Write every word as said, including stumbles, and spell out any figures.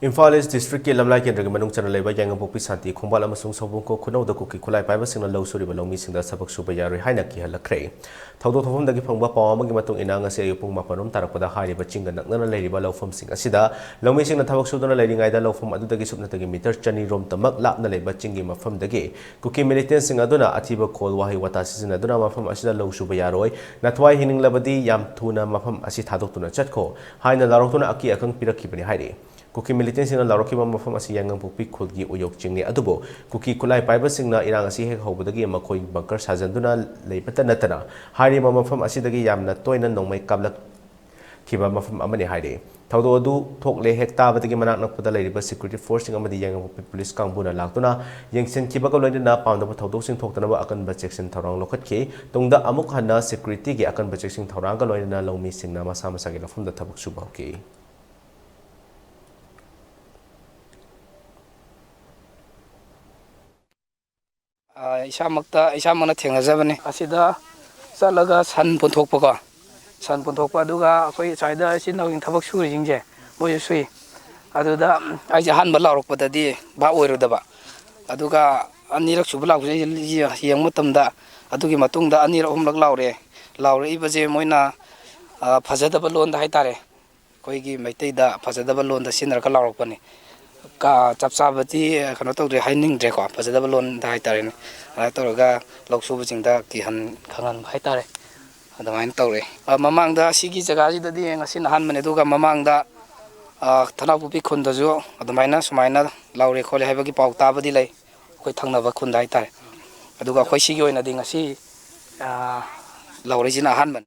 ꯏꯝꯐꯥꯜ ꯏꯁ ꯗꯤꯁꯇ꯭ꯔꯤꯛꯀꯤ ꯂꯝꯂꯥꯏ ꯀꯦꯟꯗ꯭ꯔꯒꯤ ꯃꯅꯨꯡ ꯆꯟꯅ ꯂꯩꯕ ꯌꯥꯏꯉꯪꯄꯣꯛꯄꯤ ꯁꯥꯟꯇꯤ ꯈꯣꯡꯕꯥꯜ ꯑꯃꯁꯨꯡ ꯁꯑꯣꯝꯕꯨꯡꯈꯣꯛ ꯈꯨꯅꯧꯗ ꯀꯨꯀꯤ ꯈꯨꯠꯂꯥꯏ ꯄꯥꯏꯕꯁꯤꯡꯅ ꯂꯧ ꯁꯨꯔꯤꯕ ꯂꯧꯃꯤꯁꯤꯡꯗ ꯊꯕꯛ ꯁꯨꯕ ꯌꯥꯔꯣꯏ ꯍꯥꯏꯅ ꯀꯤꯍꯜꯂꯛꯈ꯭ꯔꯦ꯫ ꯊꯧꯗꯣꯛ ꯊꯣꯛꯐꯝꯗꯒꯤ ꯐꯪꯕ ꯄꯥꯎ ꯑꯃꯒꯤ ꯃꯇꯨꯡ ꯏꯟꯅ, ꯉꯁꯤ ꯑꯌꯨꯛ ꯄꯨꯡ ꯃꯥꯄꯟ ꯔꯣꯝ ꯇꯥꯔꯛꯄꯗ ꯍꯥꯏꯔꯤꯕ ꯆꯤꯡꯒ ꯅꯛꯅꯅ ꯂꯩꯔꯤꯕ ꯂꯧꯐꯝꯁꯤꯡ ꯑꯁꯤꯗ ꯂꯧꯃꯤꯁꯤꯡꯅ ꯊꯕꯛ ꯁꯨꯗꯨꯅ ꯂꯩꯔꯤꯉꯩꯗ, ꯂꯧꯐꯝ ꯑꯗꯨꯗꯒꯤ ꯁꯨꯞꯅꯇꯒꯤ ꯃꯤꯇꯔ ꯆꯅꯤ ꯔꯣꯝꯇꯃꯛ ꯂꯥꯞꯅ ꯂꯩꯕ ꯆꯤꯡꯒꯤ ꯃꯐꯝꯗꯒꯤ ꯀꯨꯀꯤ ꯃꯤꯂꯤꯇꯦꯟꯁꯤꯡ ꯑꯗꯨꯅ ꯑꯊꯤꯕ ꯈꯣꯜ ꯋꯥꯍꯩ ꯋꯥꯇꯥ ꯁꯤꯖꯤꯟꯅꯗꯨꯅ ꯃꯐꯝ ꯑꯁꯤꯗ ꯂꯧ ꯁꯨꯕ ꯌꯥꯔꯣꯏ, ꯅꯊ꯭ꯋꯥꯏ ꯍꯤꯡꯅꯤꯡꯂꯕꯗꯤ ꯌꯥꯝ ꯊꯨꯅ ꯃꯐꯝ ꯑꯁꯤ ꯊꯥꯗꯣꯛꯇꯨꯅ ꯆꯠꯈꯣ ꯍꯥꯏꯅ ꯂꯥꯎꯔꯛꯇꯨꯅ ꯑꯀꯤ ꯑꯈꯪ ꯄꯤꯔꯛꯈꯤꯕꯅꯤ ꯍꯥꯏꯔꯤ꯫ ꯀꯨꯀꯤ ꯃꯤꯂꯤꯇꯦꯟꯁꯤꯡꯅ ꯂꯥꯎꯔꯛꯈꯤꯕ ꯃꯐꯝ ꯑꯁꯤ ꯌꯥꯏꯉꯪꯄꯣꯛꯄꯤ ꯈꯨꯜꯒꯤ ꯎꯌꯣꯛ ꯆꯤꯡꯅꯤ꯫ ꯑꯗꯨꯕꯨ ꯀꯨꯀꯤ ꯈꯨꯠꯂꯥꯏ ꯄꯥꯏꯕꯁꯤꯡꯅ ꯏꯔꯥꯡ ꯑꯁꯤ ꯍꯦꯛ ꯍꯧꯕꯗꯒꯤ ꯃꯈꯣꯏ ꯕꯪꯀꯔ ꯁꯥꯖꯟꯗꯨꯅ ꯂꯩꯕꯇ ꯅꯠꯇꯅ, ꯍꯥꯏꯔꯤꯕ ꯃꯐꯝ ꯑꯁꯤꯗꯒꯤ ꯌꯥꯝꯅ ꯇꯣꯏꯅ ꯅꯣꯡꯃꯩ ꯀꯥꯞꯂꯛꯈꯤꯕ ꯃꯐꯝ ꯑꯃꯅꯤ ꯍꯥꯏꯔꯤ꯫ ꯊꯧꯗꯣꯛ ꯑꯗꯨ ꯊꯣꯛꯂꯦ ꯍꯦꯛ ꯇꯥꯕꯗꯒꯤ ꯃꯅꯥꯛ ꯅꯛꯄꯗ ꯂꯩꯔꯤꯕ ꯁꯦꯀ꯭ꯌꯨꯔꯤꯇꯤ ꯐꯣꯔꯁꯁꯤꯡ ꯑꯃꯗꯤ ꯌꯥꯏꯉꯪꯄꯣꯛꯄꯤ ꯄꯨꯂꯤꯁ ꯀꯥꯡꯕꯨꯅ ꯂꯥꯛꯇꯨꯅ ꯌꯦꯡꯁꯤꯟꯈꯤꯕꯒ ꯂꯣꯏꯅꯅ ꯄꯥꯝꯗꯕ ꯊꯧꯗꯣꯛꯁꯤꯡ ꯊꯣꯛꯇꯅꯕ ꯑꯀꯟꯕ ꯆꯦꯛꯁꯤꯟ ꯊꯧꯔꯥꯡ ꯂꯧꯈꯠꯈꯤ꯫ ꯇꯨꯡꯗ ꯑꯃꯨꯛ ꯍꯟꯅ ꯁꯦꯀ꯭ꯌꯨꯔꯤꯇꯤꯒꯤ ꯑꯀꯟꯕ ꯆꯦꯛꯁꯤꯟ ꯊꯧꯔꯥꯡꯒ ꯂꯣꯏꯅꯅ ꯂꯧꯃꯤꯁꯤꯡꯅ ꯃꯁꯥ ꯃꯁꯥꯒꯤ ꯂꯧꯐꯝꯗ ꯊꯕꯛ ꯁꯨꯕ ꯍꯧꯈꯤ꯫ ꯑ, ꯏꯁꯥꯃꯛꯇ, ꯏꯁꯥꯃꯛꯅ ꯊꯦꯡꯅꯖꯕꯅꯤ꯫ ꯑꯁꯤꯗ ꯆꯠꯂꯒ ꯁꯟ ꯄꯨꯟꯊꯣꯛꯄꯀꯣ, ꯁꯟ ꯄꯨꯟꯊꯣꯛꯄ, ꯑꯗꯨꯒ ꯑꯩꯈꯣꯏ ꯁ꯭ꯋꯥꯏꯗ ꯏꯆꯤꯟ ꯏꯅꯥꯎꯁꯤꯡ ꯊꯕꯛ ꯁꯨꯔꯤꯁꯤꯡꯁꯦ, ꯃꯣꯏꯁꯨ ꯁꯨꯏ꯫ ꯑꯗꯨꯗ ꯑꯩꯁꯦ ꯑꯍꯥꯟꯕ ꯂꯥꯎꯔꯛꯄꯗꯗꯤ ꯚꯥꯞ ꯑꯣꯏꯔꯨꯗꯕ, ꯑꯗꯨꯒ ꯑꯅꯤꯔꯛ ꯁꯨꯕ ꯂꯥꯎꯔꯛꯄꯁꯦ ꯑꯩꯁꯦ ꯌꯦꯡꯕ ꯃꯇꯝꯗ, ꯑꯗꯨꯒꯤ ꯃꯇꯨꯡꯗ ꯑꯅꯤꯔꯛ ꯑꯍꯨꯝꯂꯛ ꯂꯥꯎꯔꯛꯑꯦ꯫ ꯂꯥꯎꯔꯛꯏꯕꯁꯦ ꯃꯣꯏꯅ, ꯑ, ꯐꯖꯗꯕ ꯂꯣꯟꯗ ꯍꯥꯏꯇꯥꯔꯦ, ꯑꯩꯈꯣꯏꯒꯤ ꯃꯩꯇꯩꯗ ꯐꯖꯗꯕ ꯂꯣꯟꯗ ꯁꯤꯖꯤꯟꯅꯔꯒ ꯂꯥꯎꯔꯛꯄꯅꯤ꯫ ꯀ-, ꯆꯞ ꯆꯥꯕꯗꯤ ꯀꯩꯅꯣ ꯇꯧꯗ꯭ꯔꯦ, ꯍꯥꯏꯅꯤꯡꯗ꯭ꯔꯦꯀꯣ, ꯐꯖꯗꯕ ꯂꯣꯟꯗ ꯍꯥꯏꯇꯥꯔꯦꯅꯦ꯫ ꯑꯗꯨꯃꯥꯏꯅ ꯇꯧꯔꯒ ꯂꯧ ꯁꯨꯕꯁꯤꯡꯗ ꯀꯤꯍꯟ ꯈꯪꯍꯟꯕ ꯍꯥꯏꯇꯥꯔꯦ, ꯑꯗꯨꯃꯥꯏꯅ ꯇꯧꯔꯦ꯫ ꯑ, ꯃꯃꯥꯡꯗ ꯁꯤꯒꯤ ꯖꯒꯥꯁꯤꯗꯗꯤ ꯉꯁꯤꯅ ꯑꯍꯥꯟꯕꯅꯦ, ꯑꯗꯨꯒ ꯃꯃꯥꯡꯗ, ꯑ, ꯊꯅꯥꯎꯄꯣꯛꯄꯤ ꯈꯨꯟꯗꯁꯨ ꯑꯗꯨꯃꯥꯏꯅ ꯁꯨꯃꯥꯏꯅ ꯂꯥꯎꯔꯦ ꯈꯣꯠꯂꯦ ꯍꯥꯏꯕꯒꯤ ꯄꯥꯎ ꯇꯥꯕꯗꯤ ꯂꯩ, ꯑꯩꯈꯣꯏ ꯊꯪꯅꯕ ꯈꯨꯟꯗ ꯍꯥꯏꯇꯥꯔꯦ꯫ ꯑꯗꯨꯒ ꯑꯩꯈꯣꯏ ꯁꯤꯒꯤ ꯑꯣꯏꯅꯗꯤ ꯉꯁꯤ, ꯑ, ꯂꯥꯎꯔꯛꯏꯁꯤꯅ ꯑꯍꯥꯟꯕꯅꯤ꯫